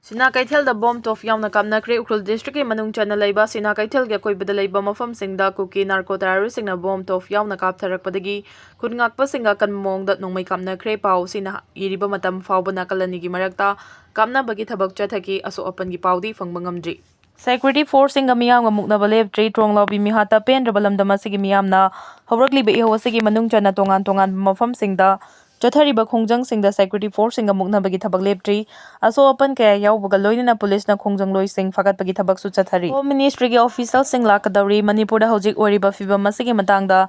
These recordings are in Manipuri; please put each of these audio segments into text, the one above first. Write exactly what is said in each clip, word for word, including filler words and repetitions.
ꯁꯤꯅꯥ ꯀꯩꯊꯦꯜꯗ ꯕꯣꯝ ꯇꯣꯞ ꯌꯥꯎꯅ ꯀꯥꯞꯅꯈ꯭ꯔꯦ꯫ ꯎꯈ꯭ꯔꯨꯜ ꯗꯤꯁꯇ꯭ꯔꯤꯛꯀꯤ ꯃꯅꯨꯡ ꯆꯟꯅ ꯂꯩꯕ ꯁꯤꯅꯥ ꯀꯩꯊꯦꯜꯒꯤ ꯑꯀꯣꯏꯕꯗ ꯂꯩꯕ ꯃꯐꯝꯁꯤꯡꯗ ꯀꯨꯀꯤ ꯅꯥꯔꯀꯣ ꯇꯦꯔꯣꯔꯤꯁꯁꯤꯡꯅ ꯕꯣꯝ ꯇꯣꯞ ꯌꯥꯎꯅ ꯀꯥꯞꯊꯔꯛꯄꯗꯒꯤ ꯈꯨꯟ ꯉꯥꯛꯄꯁꯤꯡꯒ ꯑꯀꯟꯕ ꯃꯑꯣꯡꯗ ꯅꯣꯡꯃꯩ ꯀꯥꯞꯅꯈ꯭ꯔꯦ꯫ ꯄꯥꯎ ꯑꯁꯤꯅ ꯏꯔꯤꯕ ꯃꯇꯝ ꯐꯥꯎꯕ ꯅꯥꯀꯜ ꯑꯅꯤꯒꯤ ꯃꯔꯛꯇ ꯀꯥꯞꯅꯕꯒꯤ ꯊꯕꯛ ꯆꯠꯊꯈꯤ꯫ ꯑꯁꯣꯛ ꯑꯄꯟꯒꯤ ꯄꯥꯎꯗꯤ ꯐꯪꯕ ꯉꯝꯗ꯭ꯔꯤ꯫ ꯁꯦꯀ꯭ꯌꯨꯔꯤꯇꯤ ꯐꯣꯔꯁꯁꯤꯡꯒ ꯃꯤꯌꯥꯝꯒ ꯃꯨꯛꯅꯕ ꯂꯦꯞꯇ꯭ꯔꯤ꯫ ꯇ꯭ꯔꯣꯡꯂꯥꯎꯕꯤ ꯃꯤꯍꯥꯠꯇ ꯄꯦꯟꯗ꯭ꯔꯕ ꯂꯝꯗꯝ ꯑꯁꯤꯒꯤ ꯃꯤꯌꯥꯝꯅ ꯍꯧꯔꯛꯂꯤꯕ ꯏꯍꯧ ꯑꯁꯤꯒꯤ ꯃꯅꯨꯡ ꯆꯟꯅ ꯇꯣꯉꯥꯟ ꯇꯣꯉꯥꯟꯕ ꯃꯐꯝꯁꯤꯡꯗ ꯆꯠꯊꯔꯤꯕ ꯈꯣꯡꯖꯪꯁꯤꯡꯗ ꯁꯦꯀ꯭ꯌꯨꯔꯤꯇꯤ ꯐꯣꯔꯁꯁꯤꯡꯒ ꯃꯨꯛꯅꯕꯒꯤ ꯊꯕꯛ ꯂꯦꯞꯇ꯭ꯔꯤ꯫ ꯑꯁꯣꯛ ꯑꯄꯟ ꯀꯌꯥ ꯌꯥꯎꯕꯒ ꯂꯣꯏꯅꯅ ꯄꯨꯂꯤꯁꯅ ꯈꯣꯡꯖꯪꯂꯣꯏꯁꯤꯡ ꯐꯥꯒꯠꯄꯒꯤ ꯊꯕꯛꯁꯨ ꯆꯠꯊꯔꯤ꯫ ꯍꯣꯝ ꯃꯤꯅꯤꯁꯇ꯭ꯔꯤꯒꯤ ꯑꯣꯐꯤꯁꯤꯌꯦꯜꯁꯤꯡ ꯂꯥꯛꯀꯗꯧꯔꯤ꯫ ꯃꯅꯤꯄꯨꯔꯗ ꯍꯧꯖꯤꯛ ꯑꯣꯏꯔꯤꯕ ꯐꯤꯕꯝ ꯑꯁꯤꯒꯤ ꯃꯇꯥꯡꯗ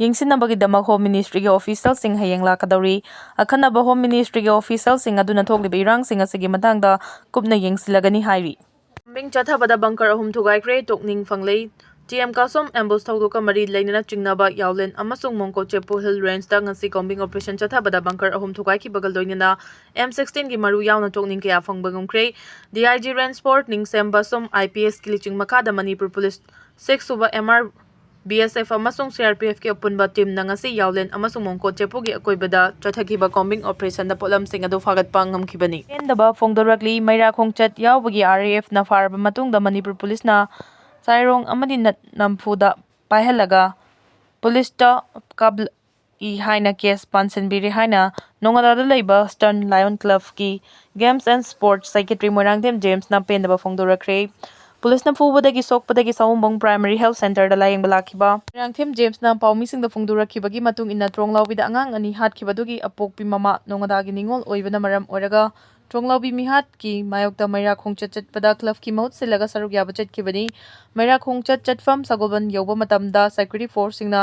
ꯌꯦꯡꯁꯤꯟꯅꯕꯒꯤꯗꯃꯛ ꯍꯣꯝ ꯃꯤꯅꯤꯁꯇ꯭ꯔꯤꯒꯤ ꯑꯣꯐꯤꯁꯤꯌꯦꯜꯁꯤꯡ ꯍꯌꯦꯡ ꯂꯥꯛꯀꯗꯧꯔꯤ꯫ ꯑꯈꯟꯅꯕ ꯍꯣꯝ ꯃꯤꯅꯤꯁꯇ꯭ꯔꯤꯒꯤ ꯑꯣꯐꯤꯁꯤꯌꯦꯜꯁꯤꯡ ꯑꯗꯨꯅ ꯊꯣꯛꯂꯤꯕ ꯏꯔꯥꯡꯁꯤꯡ ꯑꯁꯤꯒꯤ ꯃꯇꯥꯡꯗ ꯀꯨꯞꯅ ꯌꯦꯡꯁꯤꯜꯂꯒꯅꯤ ꯍꯥꯏꯔꯤ꯫ ꯕꯣꯝꯕꯤꯡ ꯆꯠꯊꯕꯗ ꯕꯪꯀꯔ ꯑꯍꯨꯝ ꯊꯨꯒꯥꯏꯈ꯭ꯔꯦ꯫ ꯇꯣꯛꯅꯤꯡ ꯐꯪꯂꯩ꯫ ꯇꯤ ꯑꯦꯝ ꯀꯥꯁꯣꯝ ꯑꯦꯝꯕꯨꯁ ꯊꯧꯗꯣꯛꯀ ꯃꯔꯤ ꯂꯩꯅꯅ ꯆꯤꯡꯅꯕ ꯌꯥꯎꯂꯦꯟ ꯑꯃꯁꯨꯡ ꯃꯣꯡꯀꯣ ꯆꯦꯄꯨ ꯍꯤꯜ ꯔꯦꯟꯖꯇ ꯉꯁꯤ ꯀꯣꯝꯕꯤꯡ ꯑꯣꯄꯔꯦꯁꯟ ꯆꯠꯊꯕꯗ ꯕꯪꯀꯔ ꯑꯍꯨꯝ ꯊꯨꯒꯥꯏꯈꯤꯕꯒ ꯂꯣꯏꯅꯅ ꯑꯦꯝ ꯁꯤꯛꯁꯇꯤꯟꯒꯤ ꯃꯔꯨ ꯌꯥꯎꯅ ꯇꯣꯛꯅꯤꯡ ꯀꯌꯥ ꯐꯪꯕ ꯉꯝꯈ꯭ꯔꯦ꯫ D I G range four Ningshen Vashum, I P ꯑꯦꯁꯀꯤ ꯂꯨꯆꯤꯡ ꯃꯈꯥꯗ Manipur police six sub M R B S F ꯑꯃꯁꯨꯡ ꯁꯤ ꯑꯥꯔ ꯄꯤ ꯑꯦꯐꯀꯤ ꯑꯄꯨꯟꯕ ꯇꯤꯝꯅ ꯉꯁꯤ ꯌꯥꯎꯂꯦꯟ ꯑꯃꯁꯨꯡ ꯃꯣꯡꯀꯣ ꯆꯦꯄꯨꯒꯤ ꯑꯀꯣꯏꯕꯗ ꯆꯠꯊꯈꯤꯕ ꯀꯣꯝꯕꯤꯡ ꯑꯣꯄꯔꯦꯁꯟꯗ ꯄꯣꯠꯂꯝꯁꯤꯡ ꯑꯗꯨ ꯐꯥꯒꯠꯄ ꯉꯝꯈꯤꯕꯅꯤ꯫ ꯄꯦꯟꯗꯕ ꯐꯣꯡꯗꯣꯔꯛꯂꯤ꯫ ꯃꯩꯔꯥ ꯈꯣꯡꯆꯠ ꯌꯥꯎꯕꯒꯤ ꯑꯥꯔ ꯑꯦ ꯑꯦꯐꯅ ꯐꯥꯔꯕ ꯃꯇꯨꯡꯗ ꯃꯅꯤꯄꯨꯔ ꯄꯨꯂꯤꯁꯅ ꯆꯥꯏꯔꯣꯡ ꯑꯃꯗꯤ ꯅꯠ ꯅꯝꯐꯨꯗ ꯄꯥꯏꯍꯜꯂꯒ ꯄꯨꯂꯤꯁꯇ ꯀꯥꯞꯂꯛꯏ ꯍꯥꯏꯅ ꯀꯦꯁ ꯄꯥꯟꯁꯤꯟꯕꯤꯔꯦ ꯍꯥꯏꯅ ꯅꯣꯉꯥꯗꯥꯗ ꯂꯩꯕ ꯁ꯭ꯇꯔꯟ ꯂꯥꯌꯟ ꯀ꯭ꯂꯕꯀꯤ games and sports secretary Moirangthem ꯖꯦꯝꯁꯅ ꯄꯦꯟꯗꯕ ꯐꯣꯡꯗꯣꯔꯛꯈ꯭ꯔꯦ꯫ ꯄꯨꯂꯤꯁꯅ ꯐꯨꯕꯗꯒꯤ ꯁꯣꯛꯄꯗꯒꯤ ꯁꯑꯣꯝꯕꯨꯡ ꯄ꯭ꯔꯥꯏꯃꯔꯤ ꯍꯦꯜꯊ ꯁꯦꯟꯇꯔꯗ ꯂꯥꯌꯦꯡꯕ ꯂꯥꯛꯈꯤꯕ ꯃꯣꯏꯔꯥꯡꯊꯦꯝ ꯖꯦꯝꯁꯅ ꯄꯥꯎꯃꯤꯁꯤꯡꯗ ꯐꯣꯡꯗꯣꯔꯛꯈꯤꯕꯒꯤ ꯃꯇꯨꯡ ꯏꯟꯅ, ꯇ꯭ꯔꯣꯡꯂꯥꯎꯕꯤꯗ ꯑꯉꯥꯡ ꯑꯅꯤ ꯍꯥꯠꯈꯤꯕꯗꯨꯒꯤ ꯑꯄꯣꯛꯄꯤ ꯃꯃꯥ ꯅꯣꯉꯥꯗꯥꯒꯤ ꯅꯤꯉꯣꯜ ꯑꯣꯏꯕꯅ ꯃꯔꯝ ꯑꯣꯏꯔꯒ ꯇ꯭ꯔꯣꯡꯂꯥꯎꯕꯤ ꯃꯤꯍꯥꯠꯀꯤ ꯃꯥꯌꯣꯛꯇ ꯃꯩꯔꯥ ꯈꯣꯡꯆꯠ ꯆꯠꯄꯗ ꯀ꯭ꯂꯕꯀꯤ ꯃꯍꯨꯠ ꯁꯤꯜꯂꯒ ꯁꯔꯨꯛ ꯌꯥꯕ ꯆꯠꯈꯤꯕꯅꯤ꯫ ꯃꯩꯔꯥ ꯈꯣꯡꯆꯠ ꯆꯠꯐꯝ ꯁꯒꯣꯜꯕꯟ ꯌꯧꯕ ꯃꯇꯝꯗ ꯁꯦꯀ꯭ꯌꯨꯔꯤꯇꯤ ꯐꯣꯔꯁꯁꯤꯡꯅ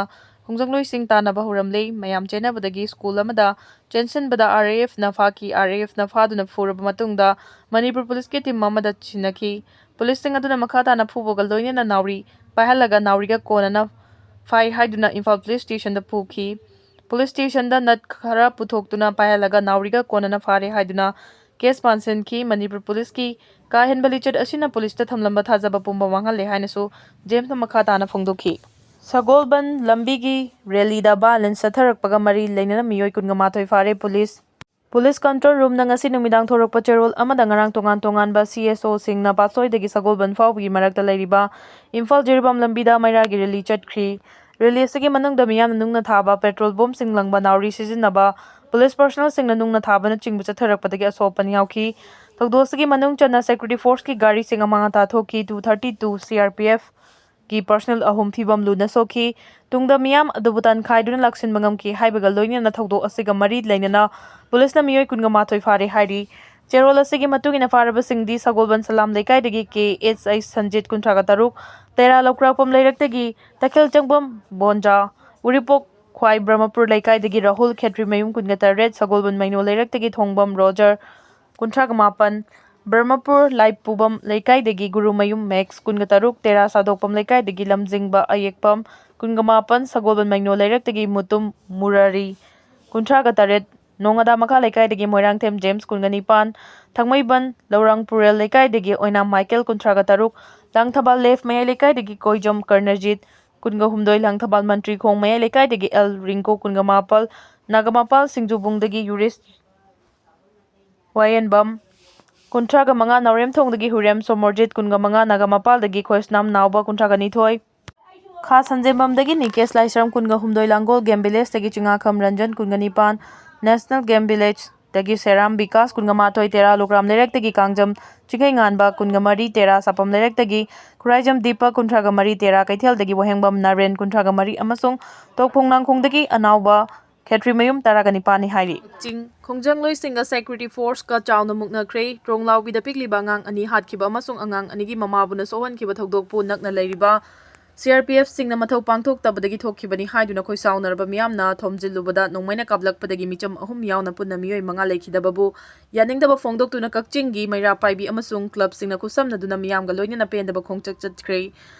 ꯈꯣꯡꯖꯪꯂꯣꯏꯁꯤꯡ ꯇꯥꯟꯅꯕ ꯍꯧꯔꯝꯂꯦ꯫ ꯃꯌꯥꯝ ꯆꯦꯟꯅꯕꯗꯒꯤ ꯁ꯭ꯀꯨꯜ ꯑꯃꯗ ꯆꯦꯟꯁꯤꯟꯕꯗ ꯑꯥꯔ ꯑꯦ ꯑꯦꯐꯅ ꯐꯥꯈꯤ꯫ ꯑꯥꯔ ꯑꯦ ꯑꯦꯐꯅ ꯐꯥꯗꯨꯅ ꯐꯨꯔꯕ ꯃꯇꯨꯡꯗ ꯃꯅꯤꯄꯨꯔ ꯄꯨꯂꯤꯁꯀꯤ ꯇꯤꯝ ꯑꯃꯗ ꯁꯤꯟꯅꯈꯤ꯫ ꯄꯨꯂꯤꯁꯁꯤꯡ ꯑꯗꯨꯅ ꯃꯈꯥ ꯇꯥꯅ ꯐꯨꯕꯒ ꯂꯣꯏꯅꯅ ꯅꯥꯎꯔꯤ ꯄꯥꯏꯍꯜꯂꯒ ꯅꯥꯎꯔꯤꯒ ꯀꯣꯟꯅꯅ ꯐꯥꯏ ꯍꯥꯏꯗꯨꯅ ꯏꯝꯐꯥꯜ ꯄꯨꯂꯤꯁ ꯁ꯭ꯇꯦꯁꯟꯗ ꯄꯨꯈꯤ꯫ ꯄꯨꯂꯤꯁ ꯁ꯭ꯇꯦꯁꯟꯗ ꯅꯠ ꯈꯔ ꯄꯨꯊꯣꯛꯇꯨꯅ ꯄꯥꯏꯍꯜꯂꯒ ꯅꯥꯎꯔꯤꯒ ꯀꯣꯟꯅꯅ ꯐꯥꯔꯦ ꯍꯥꯏꯗꯨꯅ ꯀꯦꯁ ꯄꯥꯟꯁꯤꯟꯈꯤ꯫ ꯃꯅꯤꯄꯨꯔ ꯄꯨꯂꯤꯁꯀꯤ ꯀꯥ ꯍꯦꯟꯕ ꯂꯤꯆꯠ ꯑꯁꯤꯅ ꯄꯨꯂꯤꯁꯇ ꯊꯝꯂꯝꯕ ꯊꯥꯖꯕ ꯄꯨꯝꯕ ꯃꯥꯡꯍꯜꯂꯦ ꯍꯥꯏꯅꯁꯨ ꯖꯦꯝꯁꯅ ꯃꯈꯥ ꯇꯥꯅ ꯐꯣꯡꯗꯣꯛꯈꯤ꯫ ꯁꯒꯣꯜꯕꯟ ꯂꯝꯕꯤꯒꯤ ꯔꯦꯂꯤꯗ ꯚꯥꯏꯑꯣꯂꯦꯟꯁ ꯆꯠꯊꯔꯛꯄꯒ ꯃꯔꯤ ꯂꯩꯅꯅ ꯃꯤꯑꯣꯏ ꯀꯨꯟꯒ ꯃꯥꯊꯣꯏ ꯐꯥꯔꯦ꯫ ꯄꯨꯂꯤꯁ Police Control Roomꯅ ꯉꯁꯤ ꯅꯨꯃꯤꯗꯥꯡ ꯊꯣꯔꯛꯄ ꯆꯦꯔꯣꯜ ꯑꯃꯗ ꯉꯔꯥꯡ ꯇꯣꯉꯥꯟ ꯇꯣꯉꯥꯟꯕ C S Oꯁꯤꯡꯅ ꯄꯥꯠꯁꯣꯏꯗꯒꯤ ꯁꯒꯣꯜꯕꯟ ꯐꯥꯎꯕꯒꯤ ꯃꯔꯛꯇ ꯂꯩꯔꯤꯕ ꯏꯝꯐꯥꯜ ꯖꯤꯔꯤꯕꯥꯝ ꯂꯝꯕꯤꯗ ꯃꯩꯔꯥꯒꯤ rally ꯆꯠꯈ꯭ꯔꯤ꯫ Rally ꯑꯁꯤꯒꯤ ꯃꯅꯨꯡꯗ ꯃꯤꯌꯥꯝꯅ ꯅꯨꯡꯅ ꯊꯥꯕ, petrol bombꯁꯤꯡ ꯂꯪꯕ, ꯅꯥꯎꯔꯤ ꯁꯤꯖꯤꯟꯅꯕ, police personnelꯁꯤꯡꯅ ꯅꯨꯡꯅ ꯊꯥꯕꯅꯆꯤꯡꯕ ꯆꯠꯊꯔꯛꯄꯗꯒꯤ ꯑꯁꯣꯛ ꯑꯄꯟ ꯌꯥꯎꯈꯤ꯫ ꯊꯧꯗꯣꯛ ꯑꯁꯤꯒꯤ ꯃꯅꯨꯡ ꯆꯟꯅ security forceꯀꯤ ꯒꯥꯔꯤꯁꯤꯡ ꯑꯃꯥꯡ ꯑꯇꯥ ꯊꯣꯛꯈꯤ꯫ Two thirty-two C R P F ꯒꯤ personnel ꯑꯍꯨꯝ ꯐꯤꯕꯝ ꯂꯨꯅ ꯁꯣꯛꯈꯤ꯫ ꯇꯨꯡꯗ ꯃꯤꯌꯥꯝ ꯑꯗꯨꯕꯨ ꯇꯥꯟꯈꯥꯏꯗꯨꯅ ꯂꯥꯛꯁꯤꯟꯕ ꯉꯝꯈꯤ ꯍꯥꯏꯕꯒ ꯂꯣꯏꯅꯅ ꯊꯧꯗꯣꯛ ꯑꯁꯤꯒ ꯃꯔꯤ ꯂꯩꯅꯅ ꯄꯨꯂꯤꯁꯅ ꯃꯤꯑꯣꯏ ꯀꯨꯟꯒ ꯃꯥꯊꯣꯏ ꯐꯥꯔꯦ ꯍꯥꯏꯔꯤ꯫ ꯆꯦꯔꯣꯜ ꯑꯁꯤꯒꯤ ꯃꯇꯨꯡ ꯏꯟꯅ ꯐꯥꯔꯕꯁꯤꯡꯗꯤ ꯁꯒꯣꯜꯕꯟ ꯁꯂꯥꯝ ꯂꯩꯀꯥꯏꯗꯒꯤ K H I ꯁꯟꯖꯤꯠ ꯀꯨꯟꯊ꯭ꯔꯥꯒ ꯇꯔꯨꯛ, ꯇꯦꯔꯥ ꯂꯧꯀ꯭ꯔꯥꯛꯄꯝ ꯂꯩꯔꯛꯇꯒꯤ ꯇꯈꯦꯜ ꯆꯪꯕꯝ ꯕꯣꯟꯖꯥ, ꯎꯔꯤꯄꯣꯛ ꯈ꯭ꯋꯥꯏ ꯕ꯭ꯔꯍꯃꯄꯨꯔ ꯂꯩꯀꯥꯏꯗꯒꯤ ꯔꯥꯍꯨꯜ ꯈꯦꯇ꯭ꯔꯤꯃꯌꯨꯝ ꯀꯨꯟꯒ ꯇꯔꯦꯠ, ꯁꯒꯣꯜꯕꯟ ꯃꯩꯅꯣ ꯂꯩꯔꯛꯇꯒꯤ ꯊꯣꯡꯕꯝ ꯔꯣꯖꯔ ꯀꯨꯟꯊ꯭ꯔꯥꯒ ꯃꯥꯄꯟ, ꯕ꯭ꯔꯍꯃꯄꯨꯔ ꯂꯥꯏꯄꯨꯕꯝ ꯂꯩꯀꯥꯏꯗꯒꯤ ꯒꯨꯔꯨꯃꯌꯨꯝ ꯃꯦꯛꯁ ꯀꯨꯟꯒ ꯇꯔꯨꯛ, ꯇꯦꯔꯥ ꯁꯥꯗꯣꯛꯄꯝ ꯂꯩꯀꯥꯏꯗꯒꯤ ꯂꯝꯖꯤꯡꯕ ꯑꯌꯦꯛꯄꯝ ꯀꯨꯟꯒ ꯃꯥꯄꯟ, ꯁꯒꯣꯜꯕꯟ ꯃꯩꯅꯣ ꯂꯩꯔꯛꯇꯒꯤ ꯃꯨꯇꯨꯝ ꯃꯨꯔꯥꯔꯤ ꯀꯨꯟꯊ꯭ꯔꯥꯒ ꯇꯔꯦꯠ, ꯅꯣꯡꯉꯥꯗꯥ ꯃꯈꯥ ꯂꯩꯀꯥꯏꯗꯒꯤ ꯃꯣꯏꯔꯥꯡꯊꯦꯝ ꯖꯦꯝꯁ ꯀꯨꯟꯒ ꯅꯤꯄꯥꯟ, ꯊꯥꯡꯃꯩꯕꯟ ꯂꯧꯔꯥꯡ ꯄꯨꯔꯦꯜ ꯂꯩꯀꯥꯏꯗꯒꯤ ꯑꯣꯏꯅꯥꯝ ꯃꯥꯏꯀꯦꯜ ꯀꯨꯟꯊ꯭ꯔꯥꯒ ꯇꯔꯨꯛ, ꯂꯥꯡꯊꯕꯥꯜ ꯂꯦꯐ ꯃꯌꯥꯏ ꯂꯩꯀꯥꯏꯗꯒꯤ ꯀꯣꯏꯖꯝ ꯀꯔꯅꯖꯤꯠ ꯀꯨꯟꯒ ꯍꯨꯝꯗꯣꯏ, ꯂꯥꯡꯊꯕꯥꯜ ꯃꯟꯇ꯭ꯔꯤꯈꯣꯡ ꯃꯌꯥꯏ ꯂꯩꯀꯥꯏꯗꯒꯤ ꯑꯦꯜ ꯔꯤꯡꯀꯣ ꯀꯨꯟꯒ ꯃꯥꯄꯜ, ꯅꯥꯒꯥꯃꯄꯥꯜ ꯁꯤꯡꯖꯨꯕꯨꯡꯗꯒꯤ ꯌꯨꯔꯤꯁ ꯋꯥꯌꯦꯟꯕꯝ ꯀꯨꯟꯊ꯭ꯔꯥꯒ ꯃꯉꯥ, ꯅꯥꯎꯔꯦꯝꯊꯣꯡꯗꯒꯤ ꯍꯨꯔꯦꯝ ꯁꯣꯃꯣꯔꯖꯤꯠ ꯀꯨꯟꯒ ꯃꯉꯥ, ꯅꯥꯒꯥꯃꯄꯥꯜꯗꯒꯤ ꯈꯣꯏꯁꯅꯥꯝ ꯅꯥꯎꯕ ꯀꯨꯟꯊ꯭ꯔꯥꯒ ꯅꯤꯊꯣꯏ, ꯈꯥ ꯁꯟꯖꯦꯝꯕꯝꯗꯒꯤ ꯅꯤꯀꯦꯁ ꯂꯥꯏꯁ꯭ꯔꯝ ꯀꯨꯟꯒ ꯍꯨꯝꯗꯣꯏ, ꯂꯥꯡꯒꯣꯜ game villageꯇꯒꯤ ꯆꯤꯡꯉꯥꯈꯝ ꯔꯟꯖꯟ ꯀꯨꯟꯒ ꯅꯤꯄꯥꯟ, National game villageꯇꯒꯤ ꯁꯦꯔꯥꯝ ꯕꯤꯀꯥꯁ ꯀꯨꯟꯒ ꯃꯥꯊꯣꯏ, ꯇꯦꯔꯥ ꯂꯨꯀ꯭ꯔꯥꯝ ꯂꯩꯔꯛꯇꯒꯤ ꯀꯥꯡꯖꯝ ꯆꯤꯡꯈꯩꯉꯥꯟꯕ ꯀꯨꯟꯒ ꯃꯔꯤ, ꯇꯦꯔꯥ ꯁꯥꯄꯝ ꯂꯩꯔꯛꯇꯒꯤ ꯈꯨꯔꯥꯏꯖꯝ ꯗꯤꯄꯛ ꯀꯨꯟꯊ꯭ꯔꯥꯒ ꯃꯔꯤ, ꯇꯦꯔꯥ ꯀꯩꯊꯦꯜꯗꯒꯤ ꯋꯥꯍꯦꯡꯕꯝ ꯅꯥꯔꯦꯟ ꯀꯨꯟꯊ꯭ꯔꯥꯒ ꯃꯔꯤ ꯑꯃꯁꯨꯡ ꯇꯣꯛꯐꯣꯡ ꯅꯥꯡꯈꯣꯡꯗꯒꯤ ꯑꯅꯥꯎꯕ ꯈꯦꯇ꯭ꯔꯤꯃꯌꯨꯝ ꯇꯔꯥꯒ ꯅꯤꯄꯥꯟꯅꯤ ꯍꯥꯏꯔꯤ꯫ ꯆꯤꯡ ꯈꯣꯡꯖꯪꯂꯣꯏꯁꯤꯡꯒ security forceꯀ ꯆꯥꯎꯅ ꯃꯨꯛꯅꯈ꯭ꯔꯦ꯫ ꯇ꯭ꯔꯣꯡꯂꯥꯎꯕꯤꯗ ꯄꯤꯛꯂꯤꯕ ꯑꯉꯥꯡ ꯑꯅꯤ ꯍꯥꯠꯈꯤꯕ ꯑꯃꯁꯨꯡ ꯑꯉꯥꯡ ꯑꯅꯤꯒꯤ ꯃꯃꯥꯕꯨꯅ ꯁꯣꯛꯍꯟꯈꯤꯕ ꯊꯧꯗꯣꯛꯄꯨ ꯅꯛꯅ ꯂꯩꯔꯤꯕ C R P Fꯁꯤꯡꯅ ꯃꯊꯧ ꯄꯥꯡꯊꯣꯛꯇꯕꯗꯒꯤ ꯊꯣꯛꯈꯤꯕꯅꯤ ꯍꯥꯏꯗꯨꯅ ꯈꯣꯏꯁꯥꯎꯅꯔꯕ ꯃꯤꯌꯥꯝꯅ ꯊꯣꯝꯖꯤꯜꯂꯨꯕꯗ ꯅꯣꯡꯃꯩꯅ ꯀꯥꯞꯂꯛꯄꯗꯒꯤ ꯃꯤꯆꯝ ꯑꯍꯨꯝ ꯌꯥꯎꯅ ꯄꯨꯟꯅ ꯃꯤꯑꯣꯏ ꯃꯉꯥ ꯂꯩꯈꯤꯗꯕꯕꯨ ꯌꯥꯅꯤꯡꯗꯕ ꯐꯣꯡꯗꯣꯛꯇꯨꯅ ꯀꯛꯆꯤꯡꯒꯤ ꯃꯩꯔꯥ ꯄꯥꯏꯕꯤ ꯑꯃꯁꯨꯡ clubꯁꯤꯡꯅ ꯈꯨꯠꯁꯝꯅꯗꯨꯅ ꯃꯤꯌꯥꯝꯒ ꯂꯣꯏꯅꯅ ꯄꯦꯟꯗꯕ ꯈꯣꯡꯆꯠ ꯆꯠꯈ꯭ꯔꯦ꯫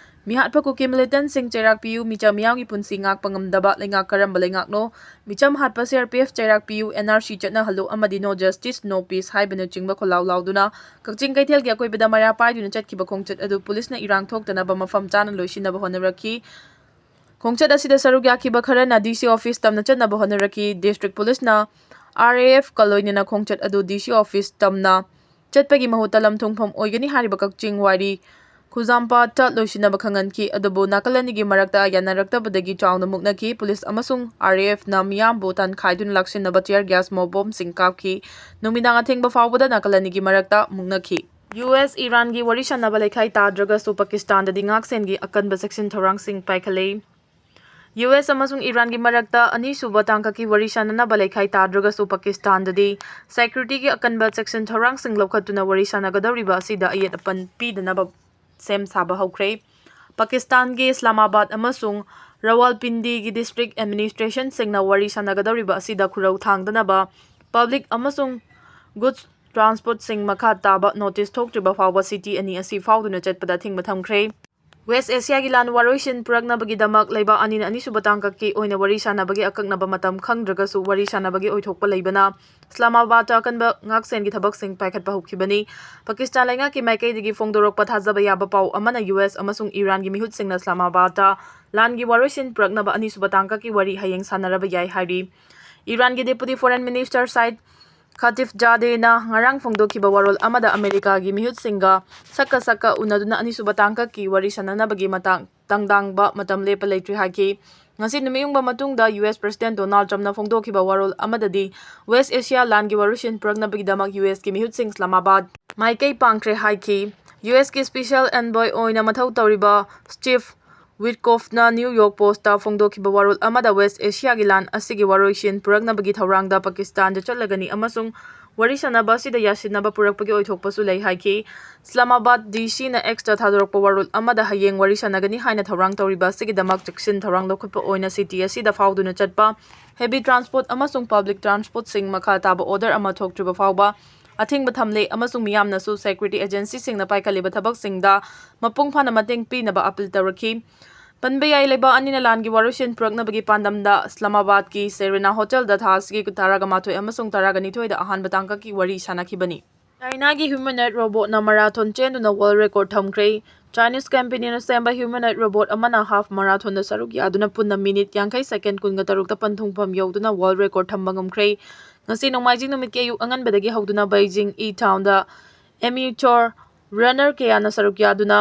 ꯃꯤꯍꯥꯠꯄ ꯀꯨꯀꯤ militantꯁꯤꯡ ꯆꯩꯔꯥꯛ ꯄꯤꯌꯨ, ꯃꯤꯆꯝ ꯃꯤꯌꯥꯝꯒꯤ ꯄꯨꯟꯁꯤ ꯉꯥꯛꯄ ꯉꯝꯗꯕ ꯂꯩꯉꯥꯛ ꯀꯔꯝꯕ ꯂꯩꯉꯥꯛꯅꯣ? ꯃꯤꯆꯝ ꯍꯥꯠꯄ C R P F ꯆꯩꯔꯥꯛ ꯄꯤꯌꯨ, N R C ꯆꯠꯅꯍꯜꯂꯨ ꯑꯃꯗꯤ No justice, no peace ꯍꯥꯏꯕꯅꯆꯤꯡꯕ ꯈꯣꯜꯂꯥꯎ ꯂꯥꯎꯗꯨꯅ ꯀꯛꯆꯤꯡ ꯀꯩꯊꯦꯜꯒꯤ ꯑꯀꯣꯏꯕꯗ ꯃꯩꯔꯥ ꯄꯥꯏꯗꯨꯅ ꯆꯠꯈꯤꯕ ꯈꯣꯡꯆꯠ ꯑꯗꯨ ꯄꯨꯂꯤꯁꯅ ꯏꯔꯥꯡ ꯊꯣꯛꯇꯅꯕ ꯃꯐꯝ ꯆꯥꯅ ꯂꯣꯏꯁꯤꯟꯅꯕ ꯍꯣꯠꯅꯔꯛꯈꯤ꯫ ꯈꯣꯡꯆꯠ ꯑꯁꯤꯗ ꯁꯔꯨꯛ ꯌꯥꯈꯤꯕ ꯈꯔꯅ D C office ꯇꯝꯅ ꯆꯠꯅꯕ ꯍꯣꯠꯅꯔꯛꯈꯤ꯫ District ꯄꯨꯂꯤꯁꯅ RAF ꯀ ꯂꯣꯏꯅꯅ ꯈꯣꯡꯆꯠ ꯑꯗꯨ DC office ꯇꯝꯅ ꯆꯠꯄꯒꯤ ꯃꯍꯨꯠꯇ ꯂꯝ ꯊꯨꯡꯐꯝ ꯑꯣꯏꯒꯅꯤ ꯍꯥꯏꯔꯤꯕ ꯀꯛꯆꯤꯡ ꯋꯥꯏꯔꯤ ꯈꯨꯖꯥꯝꯄꯥꯠꯇ ꯂꯣꯏꯁꯤꯟꯅꯕ ꯈꯪꯍꯟꯈꯤ꯫ ꯑꯗꯨꯕꯨ ꯅꯥꯀꯜ ꯑꯅꯤꯒꯤ ꯃꯔꯛꯇ ꯌꯥꯅꯔꯛꯇꯕꯗꯒꯤ ꯆꯥꯎꯅ ꯃꯨꯛꯅꯈꯤ꯫ ꯄꯨꯂꯤꯁ ꯑꯃꯁꯨꯡ RAF ꯅ ꯃꯤꯌꯥꯝꯕꯨ ꯇꯥꯟꯈꯥꯏꯗꯨꯅ ꯂꯥꯛꯁꯤꯟꯅꯕ tear gas, ꯃꯣꯞ ꯕꯣꯝꯁꯤꯡ ꯀꯥꯞꯈꯤ꯫ ꯅꯨꯃꯤꯗꯥꯡ ꯑꯊꯦꯡꯕ ꯐꯥꯎꯕꯗ ꯅꯥꯀꯜ ꯑꯅꯤꯒꯤ ꯃꯔꯛꯇ ꯃꯨꯛꯅꯈꯤ꯫ US ꯏꯔꯥꯟꯒꯤ ꯋꯥꯔꯤ ꯁꯥꯟꯅꯕ ꯂꯩꯈꯥꯏ ꯇꯥꯗ꯭ꯔꯒꯁꯨ ꯄꯥꯀꯤꯁꯇꯥꯟꯗꯗꯤ ꯉꯥꯛꯁꯦꯟꯒꯤ ꯑꯀꯟꯕ ꯆꯦꯛꯁꯤꯟ ꯊꯧꯔꯥꯡꯁꯤꯡ ꯄꯥꯏꯈꯠꯂꯦ꯫ US ꯑꯃꯁꯨꯡ ꯏꯔꯥꯟꯒꯤ ꯃꯔꯛꯇ ꯑꯅꯤꯁꯨꯕ ꯇꯥꯡꯀꯛꯀꯤ ꯋꯥꯔꯤ ꯁꯥꯟꯅꯅꯕ ꯂꯩꯈꯥꯏ ꯇꯥꯗ꯭ꯔꯒꯁꯨ ꯄꯥꯀꯤꯁꯇꯥꯟꯗꯗꯤ security ꯒꯤ ꯑꯀꯟꯕ ꯆꯦꯛꯁꯤꯟ ꯊꯧꯔꯥꯡꯁꯤꯡ ꯂꯧꯈꯠꯇꯨꯅ ꯋꯥꯔꯤ ꯁꯥꯟꯅꯒꯗꯧꯔꯤꯕ ꯑꯁꯤꯗ ꯑꯌꯦꯠ ꯑꯄꯟ ꯄꯤꯗꯅꯕ ꯁꯦꯝ ꯁꯥꯕ ꯍꯧꯈ꯭ꯔꯦ꯫ ꯄꯥꯀꯤꯁꯇꯥꯟꯒꯤ ꯏꯁꯂꯥꯃꯥꯕꯥꯗ ꯑꯃꯁꯨꯡ ꯔꯋꯥꯜꯄꯤꯟꯗꯤꯒꯤ district administration ꯁꯤꯡꯅ ꯋꯥꯔꯤ ꯁꯥꯟꯅꯒꯗꯧꯔꯤꯕ ꯑꯁꯤꯗ ꯈꯨꯔꯧ ꯊꯥꯡꯗꯅꯕ public ꯑꯃꯁꯨꯡ goods transport ꯁꯤꯡ ꯃꯈꯥ ꯇꯥꯕ notice ꯊꯣꯛꯇ꯭ꯔꯤꯕ ꯐꯥꯎꯕ city ꯑꯅꯤ ꯑꯁꯤ ꯐꯥꯎꯗꯨꯅ ꯆꯠꯄꯗ ꯑꯊꯤꯡꯕ ꯊꯝꯈ꯭ꯔꯦ꯫ West Asia ꯒꯤ ꯂꯥꯟ ꯋꯥꯔꯣꯏꯁꯤꯟ ꯄꯨꯔꯛꯅꯕꯒꯤꯗꯃꯛ ꯂꯩꯕꯥꯛ ꯑꯅꯤꯅ ꯑꯅꯤꯁꯨꯕ ꯇꯥꯡꯀꯛꯀꯤ ꯑꯣꯏꯅ ꯋꯥꯔꯤ ꯁꯥꯟꯅꯕꯒꯤ ꯑꯀꯛꯅꯕ ꯃꯇꯝ ꯈꯪꯗ꯭ꯔꯒꯁꯨ, ꯋꯥꯔꯤ ꯁꯥꯟꯅꯕꯒꯤ ꯑꯣꯏꯊꯣꯛꯄ ꯂꯩꯕꯅ ꯏꯁꯂꯥꯃꯥꯕꯥꯗꯇ ꯑꯀꯟꯕ ꯉꯥꯛꯁꯦꯟꯒꯤ ꯊꯕꯛꯁꯤꯡ ꯄꯥꯏꯈꯠꯄ ꯍꯧꯈꯤꯕꯅꯤ꯫ ꯄꯥꯀꯤꯁꯇꯥꯟ ꯂꯩꯉꯥꯛꯀꯤ ꯃꯥꯏꯀꯩꯗꯒꯤ ꯐꯣꯡꯗꯣꯔꯛꯄ ꯊꯥꯖꯕ ꯌꯥꯕ ꯄꯥꯎ ꯑꯃꯅ US ꯑꯃꯁꯨꯡ ꯏꯔꯥꯟꯒꯤ ꯃꯤꯍꯨꯠꯁꯤꯡꯅ ꯏꯁꯂꯥꯃꯥꯕꯥꯗꯇ ꯂꯥꯟꯒꯤ ꯋꯥꯔꯣꯏꯁꯤꯟ ꯄꯨꯔꯛꯅꯕ ꯑꯅꯤꯁꯨꯕ ꯇꯥꯡꯀꯛꯀꯤ ꯋꯥꯔꯤ ꯍꯌꯦꯡ ꯁꯥꯟꯅꯔꯕ ꯌꯥꯏ ꯍꯥꯏꯔꯤ꯫ ꯏꯔꯥꯟꯒꯤ Deputy Foreign Minister Saeed Khatibzadehꯅ ꯉꯔꯥꯡ ꯐꯣꯡꯗꯣꯛꯈꯤꯕ ꯋꯥꯔꯣꯜ ꯑꯃꯗ ꯑꯃꯦꯔꯤꯀꯥꯒꯤ ꯃꯤꯍꯨꯠꯁꯤꯡꯒ ꯁꯛꯀ ꯁꯛꯀ ꯎꯅꯗꯨꯅ ꯑꯅꯤꯁꯨꯕ ꯇꯥꯡꯀꯛꯀꯤ ꯋꯥꯔꯤ ꯁꯥꯟꯅꯅꯕꯒꯤ ꯃꯇꯥꯡ ꯇꯪꯗꯥꯡꯕ ꯃꯇꯝ ꯂꯦꯞꯄ ꯂꯩꯇ꯭ꯔꯤ ꯍꯥꯏꯈꯤ꯫ ꯉꯁꯤ ꯅꯨꯃꯤꯠꯌꯨꯡꯕ ꯃꯇꯨꯡꯗ US President Donald Trumpꯅ ꯐꯣꯡꯗꯣꯛꯈꯤꯕ ꯋꯥꯔꯣꯜ ꯑꯃꯗꯗꯤ West Asia ꯂꯥꯟꯒꯤ ꯋꯥꯔꯣꯏꯁꯤꯟ ꯄꯨꯔꯛꯅꯕꯒꯤꯗꯃꯛ US ꯀꯤ ꯃꯤꯍꯨꯠꯁꯤꯡ ꯏꯁꯂꯥꯃꯥꯕꯥꯗ ꯃꯥꯏꯀꯩ ꯄꯥꯡꯈ꯭ꯔꯦ ꯍꯥꯏꯈꯤ꯫ US ꯀꯤ Special Envoy ꯑꯣꯏꯅ ꯃꯊꯧ ꯇꯧꯔꯤꯕ Steve Witkoffꯅ New York Postꯇ ꯐꯣꯡꯗꯣꯛꯈꯤꯕ ꯋꯥꯔꯣꯜ ꯑꯃꯗ West Asiaꯒꯤ ꯂꯥꯟ ꯑꯁꯤꯒꯤ ꯋꯥꯔꯣꯏꯁꯤꯟ ꯄꯨꯔꯛꯅꯕꯒꯤ ꯊꯧꯔꯥꯡꯗ ꯄꯥꯀꯤꯁꯇꯥꯟꯗ ꯆꯠꯂꯒꯅꯤ ꯑꯃꯁꯨꯡ ꯋꯥꯔꯤ ꯁꯥꯟꯅꯕ ꯑꯁꯤꯗ ꯌꯥꯁꯤꯟꯅꯕ ꯄꯨꯔꯛꯄꯒꯤ ꯑꯣꯏꯊꯣꯛꯄꯁꯨ ꯂꯩ ꯍꯥꯏꯈꯤ꯫ ꯏꯁꯂꯥꯃꯥꯕꯥꯗ DCꯅ Xꯇ ꯊꯥꯗꯣꯔꯛꯄ ꯋꯥꯔꯣꯜ ꯑꯃꯗ ꯍꯌꯦꯡ ꯋꯥꯔꯤ ꯁꯥꯟꯅꯒꯅꯤ ꯍꯥꯏꯅ ꯊꯧꯔꯥꯡ ꯇꯧꯔꯤꯕ ꯑꯁꯤꯒꯤꯗꯃꯛ ꯆꯦꯛꯁꯤꯟ ꯊꯧꯔꯥꯡ ꯂꯧꯈꯠꯄ ꯑꯣꯏꯅ city ꯑꯁꯤꯗ ꯐꯥꯎꯗꯨꯅ ꯆꯠꯄ heavy transport ꯑꯃꯁꯨꯡ public transportꯁꯤꯡ ꯃꯈꯥ ꯇꯥꯕ order ꯑꯃ ꯊꯣꯛꯇ꯭ꯔꯤꯕ ꯐꯥꯎꯕ ꯑꯊꯤꯡꯕ ꯊꯝꯂꯦ ꯑꯃꯁꯨꯡ ꯃꯤꯌꯥꯝꯅꯁꯨ security agencyꯁꯤꯡꯅ ꯄꯥꯏꯈꯠꯂꯤꯕ ꯊꯕꯛꯁꯤꯡꯗ ꯃꯄꯨꯡ ꯐꯥꯅ ꯃꯇꯦꯡ ꯄꯤꯅꯕ appeal ꯇꯧꯔꯛꯈꯤ꯫ ꯄꯟꯕ ꯌꯥꯏ, ꯂꯩꯕꯥꯛ ꯑꯅꯤꯅ ꯂꯥꯟꯒꯤ ꯋꯥꯔꯣꯏꯁꯤꯟ ꯄꯨꯔꯛꯅꯕꯒꯤ ꯄꯥꯟꯗꯝꯗ ꯏꯁꯂꯥꯃꯥꯕꯥꯗꯀꯤ Serena Hotelꯗ ꯊꯥ ꯑꯁꯤꯒꯤ ꯇꯔꯥꯒ ꯃꯥꯊꯣꯏ ꯑꯃꯁꯨꯡ ꯇꯔꯥꯒ ꯅꯤꯊꯣꯏꯗ ꯑꯍꯥꯟꯕ ꯇꯥꯡꯀꯛꯀꯤ ꯋꯥꯔꯤ ꯁꯥꯟꯅꯈꯤꯕꯅꯤ꯫ Chinaꯒꯤ humanoid robotꯅ marathon ꯆꯦꯟꯗꯨꯅ world record ꯊꯝꯈ꯭ꯔꯦ꯫ Chinese companyꯅ ꯁꯦꯝꯕ humanoid robot ꯑꯃꯅ half marathonꯗ ꯁꯔꯨꯛ ꯌꯥꯗꯨꯅ ꯄꯨꯟꯅ minute ꯌꯥꯡꯈꯩ second ꯀꯨꯟꯒ ꯇꯔꯨꯛꯇ ꯄꯟꯊꯨꯡꯐꯝ ꯌꯧꯗꯨꯅ world record ꯊꯝꯕ ꯉꯝꯈ꯭ꯔꯦ꯫ ꯉꯁꯤ ꯅꯣꯡꯃꯥꯏꯖꯤꯡ ꯅꯨꯃꯤꯠꯀꯤ ꯑꯌꯨꯛ ꯑꯉꯟꯕꯗꯒꯤ ꯍꯧꯗꯨꯅ ꯕꯩꯖꯤꯡ ꯏ ꯇꯥꯎꯟꯗ amateur runner ꯀꯌꯥꯅ ꯁꯔꯨꯛ ꯌꯥꯗꯨꯅ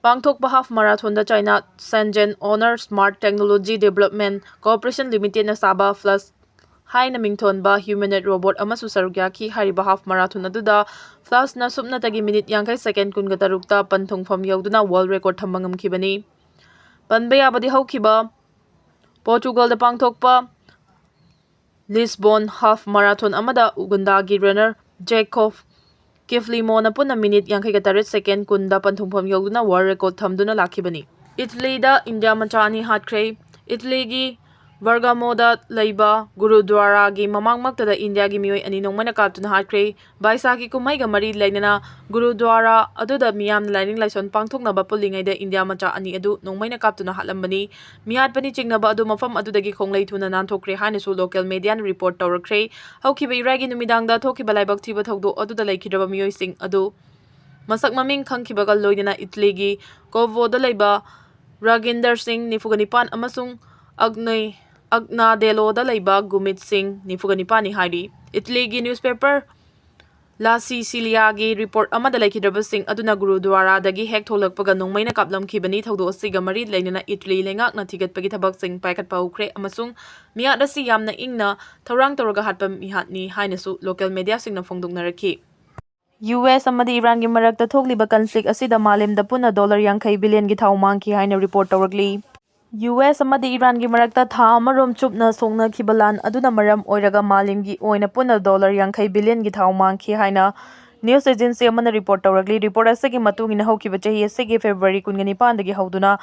ꯄꯥꯡꯊꯣꯛꯄ half marathonꯗ China Shenzhen Honor Smart Technology Development Corporation Limitedꯅ ꯁꯥꯕ Flash ꯍꯥꯏꯅ ꯃꯤꯡꯊꯣꯟꯕ humanoid robot ꯑꯃꯁꯨ ꯁꯔꯨꯛ ꯌꯥꯈꯤ꯫ ꯍꯥꯏꯔꯤꯕ half marathon ꯑꯗꯨꯗ Flashꯅ ꯁꯨꯞꯅꯇꯒꯤ ꯃꯤꯅꯤꯠ ꯌꯥꯡꯈꯩ ꯁꯦꯀꯦꯟ ꯀꯨꯟꯒ ꯇꯔꯨꯛꯇ ꯄꯟꯊꯨꯡꯐꯝ ꯌꯧꯗꯨꯅ world record ꯊꯝꯕ ꯉꯝꯈꯤꯕꯅꯤ꯫ ꯄꯟꯕ ꯌꯥꯕꯗꯤ ꯍꯧꯈꯤꯕ ꯄꯣꯔꯆꯨꯒꯜꯗ ꯄꯥꯡꯊꯣꯛꯄ ꯂꯤꯁꯕꯣꯟ half marathon ꯑꯃꯗ ꯎꯒꯟꯗꯥꯒꯤ runner ꯖꯦꯀꯣꯕ ꯀꯤꯐꯂꯤꯃꯣꯅ ꯄꯨꯟꯅ ꯃꯤꯅꯤꯠ ꯌꯥꯡꯈꯩꯒ ꯇꯔꯦꯠ ꯁꯦꯀꯦꯟ ꯀꯨꯟꯗ ꯄꯟꯊꯨꯡꯐꯝ ꯌꯧꯗꯨꯅ world record ꯊꯝꯗꯨꯅ ꯂꯥꯛꯈꯤꯕꯅꯤ꯫ ꯏꯇꯂꯤꯗ ꯏꯟꯗꯤꯌꯥ ꯃꯆꯥ ꯑꯅꯤ ꯍꯥꯠꯈ꯭ꯔꯦ꯫ ꯏꯇꯂꯤꯒꯤ ꯕꯔꯒꯥꯃꯣꯗ ꯂꯩꯕ ꯒꯨꯔꯨꯗ꯭ꯋꯥꯔꯥꯒꯤ ꯃꯃꯥꯡꯃꯛꯇꯗ ꯏꯟꯗꯤꯌꯥꯒꯤ ꯃꯤꯑꯣꯏ ꯑꯅꯤ ꯅꯣꯡꯃꯩꯅ ꯀꯥꯞꯇꯨꯅ ꯍꯥꯠꯈ꯭ꯔꯦ꯫ ꯕꯥꯏꯁꯥꯈꯤ ꯀꯨꯝꯍꯩꯒ ꯃꯔꯤ ꯂꯩꯅꯅ ꯒꯨꯔꯨꯗ꯭ꯋꯥꯔꯥ ꯑꯗꯨꯗ ꯃꯤꯌꯥꯝꯅ ꯂꯥꯏꯅꯤꯡ ꯂꯥꯏꯁꯣꯟ ꯄꯥꯡꯊꯣꯛꯅꯕ ꯄꯨꯜꯂꯤꯉꯩꯗ ꯏꯟꯗꯤꯌꯥ ꯃꯆꯥ ꯑꯅꯤ ꯑꯗꯨ ꯅꯣꯡꯃꯩꯅ ꯀꯥꯞꯇꯨꯅ ꯍꯥꯠꯂꯝꯕꯅꯤ꯫ ꯃꯤꯍꯥꯠꯄꯅꯤ ꯆꯤꯡꯅꯕ ꯑꯗꯨ ꯃꯐꯝ ꯑꯗꯨꯗꯒꯤ ꯈꯣꯡꯂꯩ ꯊꯨꯅ ꯅꯥꯟꯊꯣꯛꯈ꯭ꯔꯦ ꯍꯥꯏꯅꯁꯨ local mediaꯅ report ꯇꯧꯔꯛꯈ꯭ꯔꯦ꯫ ꯍꯧꯈꯤꯕ ꯏꯔꯥꯏꯒꯤ ꯅꯨꯃꯤꯗꯥꯡꯗ ꯊꯣꯛꯈꯤꯕ ꯂꯥꯏꯕꯛ ꯊꯤꯕ ꯊꯧꯗꯣꯛ ꯑꯗꯨꯗ ꯂꯩꯈꯤꯗ꯭ꯔꯕ ꯃꯤꯑꯣꯏꯁꯤꯡ ꯑꯗꯨ ꯃꯁꯛ ꯃꯃꯤꯡ ꯈꯪꯈꯤꯕꯒ ꯂꯣꯏꯅꯅ ꯏꯇꯂꯤꯒꯤ ꯀꯣꯕꯣꯗ ꯂꯩꯕ ꯔꯥꯒꯤꯟꯗꯔ ꯁꯤꯡ, ꯅꯤꯐꯨꯒ ꯅꯤꯄꯥꯟ, ꯑꯃꯁꯨꯡ ꯑꯒꯅ-, ꯑꯒꯅꯥꯗꯦꯂꯣꯗ ꯂꯩꯕ ꯒꯨꯃꯤꯠ ꯁꯤꯡ, ꯅꯤꯐꯨꯒ ꯅꯤꯄꯥꯟꯅꯤ ꯍꯥꯏꯔꯤ꯫ ꯏꯇꯂꯤꯒꯤ newspaper ꯂꯥ ꯁꯤꯁꯤꯂꯤꯌꯥꯒꯤ report ꯑꯃꯗ ꯂꯩꯈꯤꯗ꯭ꯔꯕꯁꯤꯡ ꯑꯗꯨꯅ ꯒꯨꯔꯨꯗ꯭ꯋꯥꯔꯥꯗꯒꯤ ꯍꯦꯛ ꯊꯣꯛꯂꯛꯄꯒ ꯅꯣꯡꯃꯩꯅ ꯀꯥꯞꯂꯝꯈꯤꯕꯅꯤ꯫ ꯊꯧꯗꯣꯛ ꯑꯁꯤꯒ ꯃꯔꯤ ꯂꯩꯅꯅ ꯏꯇꯂꯤ ꯂꯩꯉꯥꯛꯅ ꯊꯤꯒꯠꯄꯒꯤ ꯊꯕꯛꯁꯤꯡ ꯄꯥꯏꯈꯠꯄ ꯍꯧꯈ꯭ꯔꯦ ꯑꯃꯁꯨꯡ ꯃꯤꯍꯥꯠ ꯑꯁꯤ ꯌꯥꯝꯅ ꯏꯪꯅ ꯊꯧꯔꯥꯡ ꯇꯧꯔꯒ ꯍꯥꯠꯄ ꯃꯤꯍꯥꯠꯅꯤ ꯍꯥꯏꯅꯁꯨ local mediaꯁꯤꯡꯅ ꯐꯣꯡꯗꯣꯛꯅꯔꯛꯈꯤ꯫ ꯌꯨ ꯑꯦꯁ ꯑꯃꯗꯤ ꯏꯔꯥꯟꯒꯤ ꯃꯔꯛꯇ ꯊꯣꯛꯂꯤꯕ conflict ꯑꯁꯤꯗ ꯃꯥꯂꯦꯝꯗ ꯄꯨꯟꯅ dollar ꯌꯥꯡꯈꯩ billionꯒꯤ ꯊꯥꯎ ꯃꯥꯡꯈꯤ ꯍꯥꯏꯅ report ꯇꯧꯔꯛꯂꯤ꯫ ꯌꯨ ꯑꯦꯁ ꯑꯃꯗꯤ ꯏꯔꯥꯟꯒꯤ ꯃꯔꯛꯇ ꯊꯥ ꯑꯃꯔꯣꯝ ꯆꯨꯞꯅ ꯁꯣꯛꯅꯈꯤꯕ ꯂꯥꯟ ꯑꯗꯨꯅ ꯃꯔꯝ ꯑꯣꯏꯔꯒ ꯃꯥꯂꯦꯝꯒꯤ ꯑꯣꯏꯅ ꯄꯨꯟꯅ dollar ꯌꯥꯡꯈꯩ billionꯒꯤ ꯊꯥꯎ ꯃꯥꯡꯈꯤ ꯍꯥꯏꯅ news agency ꯑꯃꯅ report ꯇꯧꯔꯛꯂꯤ꯫ Report ꯑꯁꯤꯒꯤ ꯃꯇꯨꯡ ꯏꯟꯅ ꯍꯧꯈꯤꯕ ꯆꯍꯤ ꯑꯁꯤꯒꯤ February ꯀꯨꯟꯒ ꯅꯤꯄꯥꯟꯗꯒꯤ ꯍꯧꯗꯨꯅ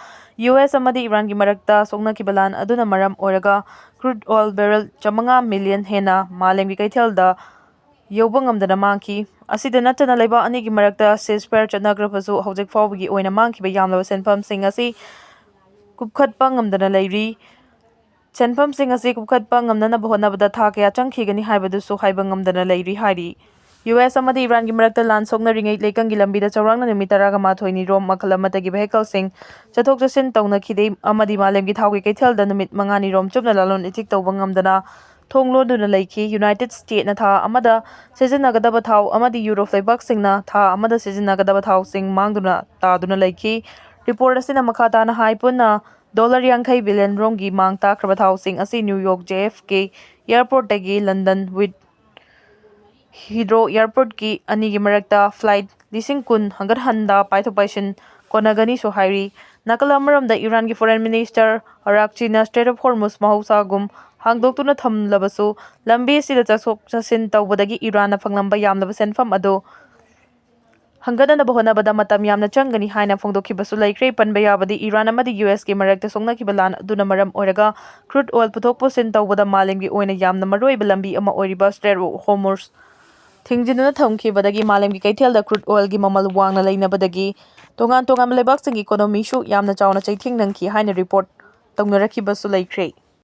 ꯌꯨ ꯑꯦꯁ ꯑꯃꯗꯤ ꯏꯔꯥꯟꯒꯤ ꯃꯔꯛꯇ ꯁꯣꯛꯅꯈꯤꯕ ꯂꯥꯟ ꯑꯗꯨꯅ ꯃꯔꯝ ꯑꯣꯏꯔꯒ crude oil barrel ꯆꯥꯃꯉꯥ million ꯍꯦꯟꯅ ꯃꯥꯂꯦꯝꯒꯤ ꯀꯩꯊꯦꯜꯗ ꯌꯧꯕ ꯉꯝꯗꯅ ꯃꯥꯡꯈꯤ꯫ ꯑꯁꯤꯗ ꯅꯠꯇꯅ ꯂꯩꯕꯥꯛ ꯑꯅꯤꯒꯤ ꯃꯔꯛꯇ ceasefire ꯆꯠꯅꯈ꯭ꯔꯕꯁꯨ ꯍꯧꯖꯤꯛ ꯐꯥꯎꯕꯒꯤ ꯑꯣꯏꯅ ꯃꯥꯡꯈꯤꯕ ꯌꯥꯝꯂꯕ ꯁꯦꯟꯐꯝꯁꯤꯡ ꯑꯁꯤ ꯀꯨꯞꯈꯠꯄ ꯉꯝꯗꯅ ꯂꯩꯔꯤ꯫ ꯁꯦꯟꯐꯝꯁꯤꯡ ꯑꯁꯤ ꯀꯨꯞꯈꯠꯄ ꯉꯝꯅꯅꯕ ꯍꯣꯠꯅꯕꯗ ꯊꯥ ꯀꯌꯥ ꯆꯪꯈꯤꯒꯅꯤ ꯍꯥꯏꯕꯗꯨꯁꯨ ꯍꯥꯏꯕ ꯉꯝꯗꯅ ꯂꯩꯔꯤ ꯍꯥꯏꯔꯤ꯫ ꯌꯨ ꯑꯦꯁ ꯑꯃꯗꯤ ꯏꯔꯥꯟꯒꯤ ꯃꯔꯛꯇ ꯂꯥꯟ ꯁꯣꯛꯅꯔꯤꯉꯩ ꯂꯩꯀꯪꯒꯤ ꯂꯝꯕꯤꯗ ꯆꯥꯎꯔꯥꯛꯅ ꯅꯨꯃꯤꯠ ꯇꯔꯥꯒ ꯃꯥꯊꯣꯏꯅꯤ ꯔꯣꯝ ꯃꯈꯜ ꯑꯃꯠꯇꯒꯤ vehicleꯁꯤꯡ ꯆꯠꯊꯣꯛ ꯆꯠꯁꯤꯟ ꯇꯧꯅꯈꯤꯗꯦ ꯑꯃꯗꯤ ꯃꯥꯂꯦꯝꯒꯤ ꯊꯥꯎꯒꯤ ꯀꯩꯊꯦꯜꯗ ꯅꯨꯃꯤꯠ ꯃꯉꯥꯅꯤ ꯔꯣꯝ ꯆꯨꯞꯅ ꯂꯂꯣꯟ ꯏꯇꯤꯛ ꯇꯧꯕ ꯉꯝꯗꯅ ꯊꯣꯡ ꯂꯣꯟꯗꯨꯅ ꯂꯩꯈꯤ꯫ ꯌꯨꯅꯥꯏꯇꯦꯗ ꯁ꯭ꯇꯦꯠꯅ ꯊꯥ ꯑꯃꯗ ꯁꯤꯖꯤꯟꯅꯒꯗꯕ ꯊꯥꯎ ꯑꯃꯗꯤ ꯌꯨꯔꯣꯞ ꯂꯩꯕꯥꯛꯁꯤꯡꯅ ꯊꯥ ꯑꯃꯗ ꯁꯤꯖꯤꯟꯅꯒꯗꯕ ꯊꯥꯎꯁꯤꯡ ꯃꯥꯡꯗꯨꯅ ꯇꯥꯗꯨꯅ ꯂꯩꯈꯤ꯫ ꯔꯤꯄꯣꯔꯠ ꯑꯁꯤꯅ ꯃꯈꯥ ꯇꯥꯅ ꯍꯥꯏ, ꯄꯨꯟꯅ ꯗꯣꯂꯔ ꯌꯥꯡꯈꯩ ꯕꯤꯂꯤꯌꯟ ꯔꯣꯝꯒꯤ ꯃꯥꯡ ꯇꯥꯛꯈ꯭ꯔꯕ ꯊꯥꯎꯁꯤꯡ ꯑꯁꯤ New York J F K ꯑꯦꯌꯔꯄꯣꯔꯠꯇꯒꯤ ꯂꯟꯗꯟ ꯋꯤꯠ ꯍꯤꯗ꯭ꯔꯣ ꯑꯦꯌꯔꯄꯣꯔꯠꯀꯤ ꯑꯅꯤꯒꯤ ꯃꯔꯛꯇ ꯐ꯭ꯂꯥꯏꯠ ꯂꯤꯁꯤꯡ ꯀꯨꯟ ꯍꯟꯒꯠ ꯍꯟꯗ ꯄꯥꯏꯊꯣꯛ ꯄꯥꯏꯁꯤꯟ ꯀꯣꯟꯅꯒꯅꯤꯁꯨ ꯍꯥꯏꯔꯤ꯫ ꯅꯥꯀꯜ ꯑꯃꯔꯣꯝꯗ ꯏꯔꯥꯟꯒꯤ ꯐꯣꯔꯦꯟ ꯃꯤꯅꯤꯁꯇꯔ ꯑꯔꯥꯛꯆꯤꯅ ꯁ꯭ꯇ꯭ꯔꯦꯠ ꯑꯣꯐ ꯍꯣꯔꯃꯨꯖ ꯃꯍꯧꯁꯥꯒꯨꯝ ꯍꯥꯡꯗꯣꯛꯇꯨꯅ ꯊꯝꯂꯕꯁꯨ, ꯂꯝꯕꯤ ꯑꯁꯤꯗ ꯆꯠꯊꯣꯛ ꯆꯠꯁꯤꯟ ꯇꯧꯕꯗꯒꯤ ꯏꯔꯥꯟꯅ ꯐꯪꯂꯝꯕ ꯌꯥꯝꯂꯕ ꯁꯦꯟꯐꯝ ꯑꯗꯨ ꯍꯟꯒꯠꯅꯅꯕ ꯍꯣꯠꯅꯕꯗ ꯃꯇꯝ ꯌꯥꯝꯅ ꯆꯪꯒꯅꯤ ꯍꯥꯏꯅ ꯐꯣꯡꯗꯣꯛꯈꯤꯕꯁꯨ ꯂꯩꯈ꯭ꯔꯦ꯫ ꯄꯟꯕ ꯌꯥꯕꯗꯤ, ꯏꯔꯥꯟ ꯑꯃꯗꯤ ꯌꯨ ꯑꯦꯁꯀꯤ ꯃꯔꯛꯇ ꯁꯣꯛꯅꯈꯤꯕ ꯂꯥꯟ ꯑꯗꯨꯅ ꯃꯔꯝ ꯑꯣꯏꯔꯒ ꯀ꯭ꯔꯨꯗ ꯑꯣꯏꯜ ꯄꯨꯊꯣꯛ ꯄꯨꯁꯤꯟ ꯇꯧꯕꯗ ꯃꯥꯂꯦꯝꯒꯤ ꯑꯣꯏꯅ ꯌꯥꯝꯅ ꯃꯔꯨꯑꯣꯏꯕ ꯂꯝꯕꯤ ꯑꯃ ꯑꯣꯏꯔꯤꯕ ꯁ꯭ꯇ꯭ꯔꯦꯠ ꯑꯣꯐ ꯍꯣꯔꯃꯨꯖ ꯊꯤꯡꯖꯤꯟꯗꯨꯅ ꯊꯝꯈꯤꯕꯗꯒꯤ ꯃꯥꯂꯦꯝꯒꯤ ꯀꯩꯊꯦꯜꯗ ꯀ꯭ꯔꯨꯗ ꯑꯣꯏꯜꯒꯤ ꯃꯃꯜ ꯋꯥꯡꯅ ꯂꯩꯅꯕꯗꯒꯤ ꯇꯣꯉꯥꯟ ꯇꯣꯉꯥꯟꯕ ꯂꯩꯕꯥꯛꯁꯤꯡꯒꯤ ꯏꯀꯣꯅꯣꯃꯤꯁꯨ ꯌꯥꯝꯅ ꯆꯥꯎꯅ ꯆꯩꯊꯦꯡ ꯅꯪꯈꯤ ꯍꯥꯏꯅ ꯔꯤꯄꯣꯔꯠ ꯇꯧꯅꯔꯛꯈꯤꯕꯁꯨ ꯂꯩꯈ꯭ꯔꯦ꯫